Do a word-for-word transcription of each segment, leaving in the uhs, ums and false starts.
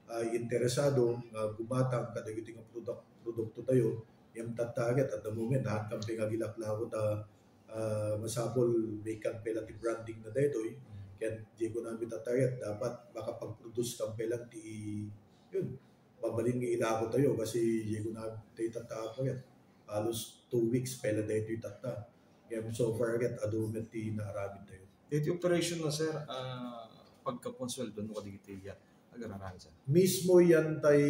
ah, interesado nga gumatang kadagiti nga produk-, produkto tayo, ngem tatta ket at the moment, haan kami nga agilaklako ta, ah, masapul, may kan pela ti branding na daytoy, ken di ko namin tatta ket dapat makapag-produce kan pela ti, yun, mabalin nga ilako tayo kasi di ko na tayo tatta ket halos two weeks pela daytoy tatta. Ngem so far ket adu met ti naaramid tayo. Iti operation na, sir, ah, pagkapuan sueldo no kadagiti, ah, agar-aramid, sir? Mismo yan tay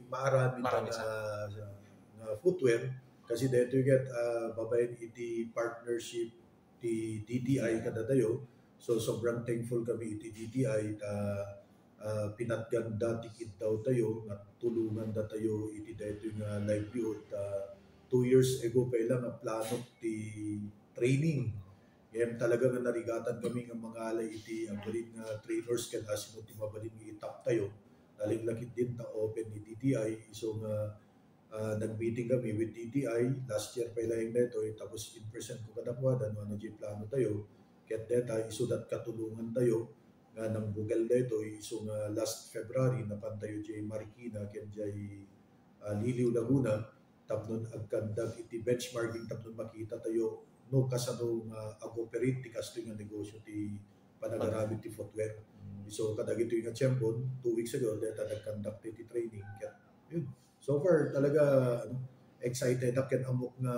maaramid Marami, nga, sir. Nga footwear kasi daytoy ket, ah, babaen iti partnership ti D T I kadatayo. So, sobrang thankful kami iti D T I ta, ah, pinatganda ti kiddaw tayo nga tulonganda tayo iti daytoy nga livelihood ta two years ago pa ila nga plano ti training. Ngem talaga nga narigatan kami nga mangala iti agbalin nga trainers ken asino ti mabalin nga itap tayo. Nalingla ketdin ta open ni D T I, isu nga, ah, nag-meeting kami with D T I last year pa ila daytoy, tapos in-present ko kadakuada no ania diay plano tayo. Ket dayta, isuda ti katulongan tayo nga nangbukel daytoy, isu nga last February, napan tayo diay Marikina ken diay, ah, Liliw, Laguna, tapno agkandak iti benchmarking tapno makita tayo no kasano nga ag-operate ti kastoy nga negosyo ti panagaramid ti footwear. Mm. So, kadagitoy nga tiempon, two weeks ago, dayta nagkandak ti training. Ket, yun. So far, talaga, ano, excited ak ken ammok nga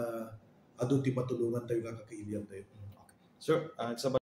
adu ti matulongan tayo nga kakailian tayo. Mm, okay. Sir, ah, sa